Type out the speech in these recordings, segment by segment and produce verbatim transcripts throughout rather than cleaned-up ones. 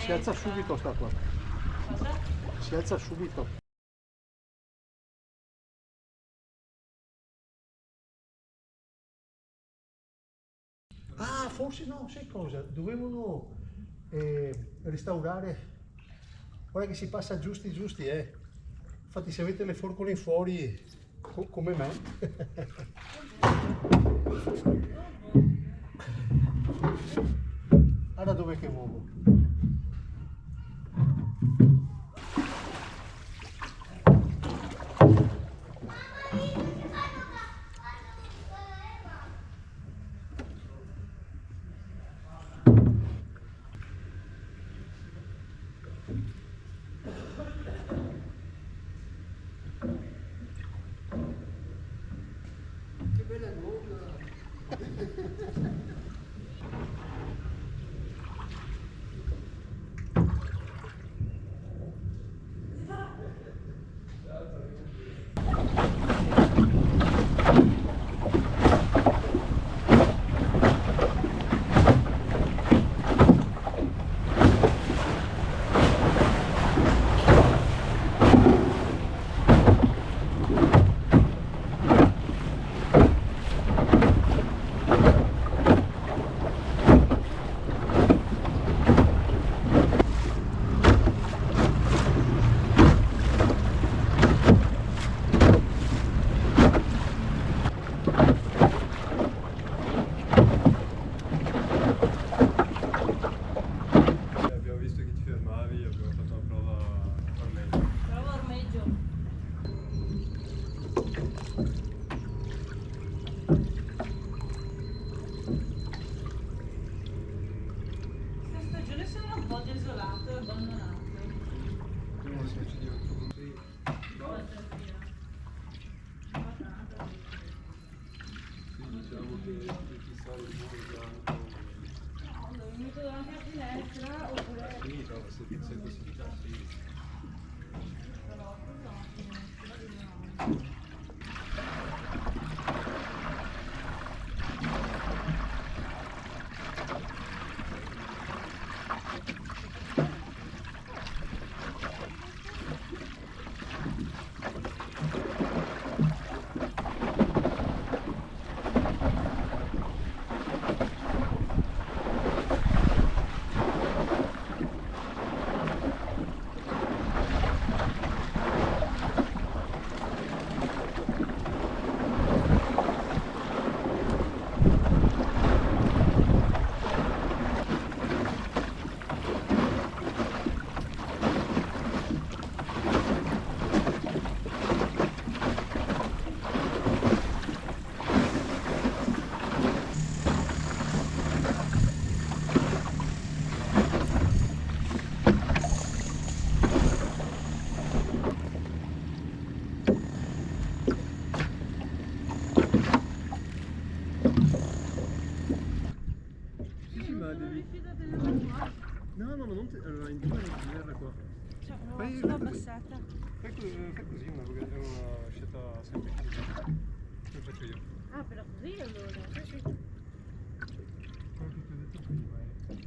Si alza subito sta qua. Cosa? Si alza subito. Ah, forse no, sai cosa? Dovevano, eh, restaurare. Guarda che si passa giusti, giusti, eh. Infatti, se avete le forcole in fuori, co-, come me. Guarda dove che vogo. Che bela gondola! Abbiamo visto che ti fermavi, abbiamo fatto una prova ormeggio. Prova ormeggio. Sta stagione sono un po' desolato e abbandonato. Una specie di orto. Sì. Fantasia. Sì, diciamo che, che ci sta il muro bianco. No, lo metto davanti alla finestra, oppure... Sì, no, se, se così, sì. Però, no, finestra, no. Sì, sì, ma devi... No, no, ma non te... allora, in due non tenerla qua. Cioè, provo fai, sulla fai così. Passata. Fai co-, eh, fai così, una, una scelta semplice. Come faccio io? Ah, però così allora? Sì, sì. Quello che ti ho detto prima, eh.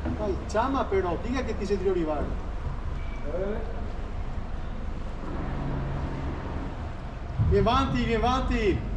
Dai, ciama però, diga che ti xe drio rivare. Vien vanti, vien vanti.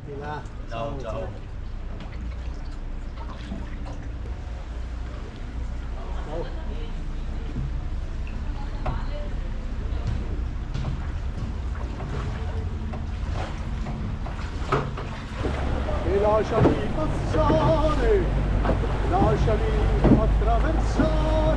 Di là. Ciao, ciao. Ciao. E lasciami passare, lasciami attraversare.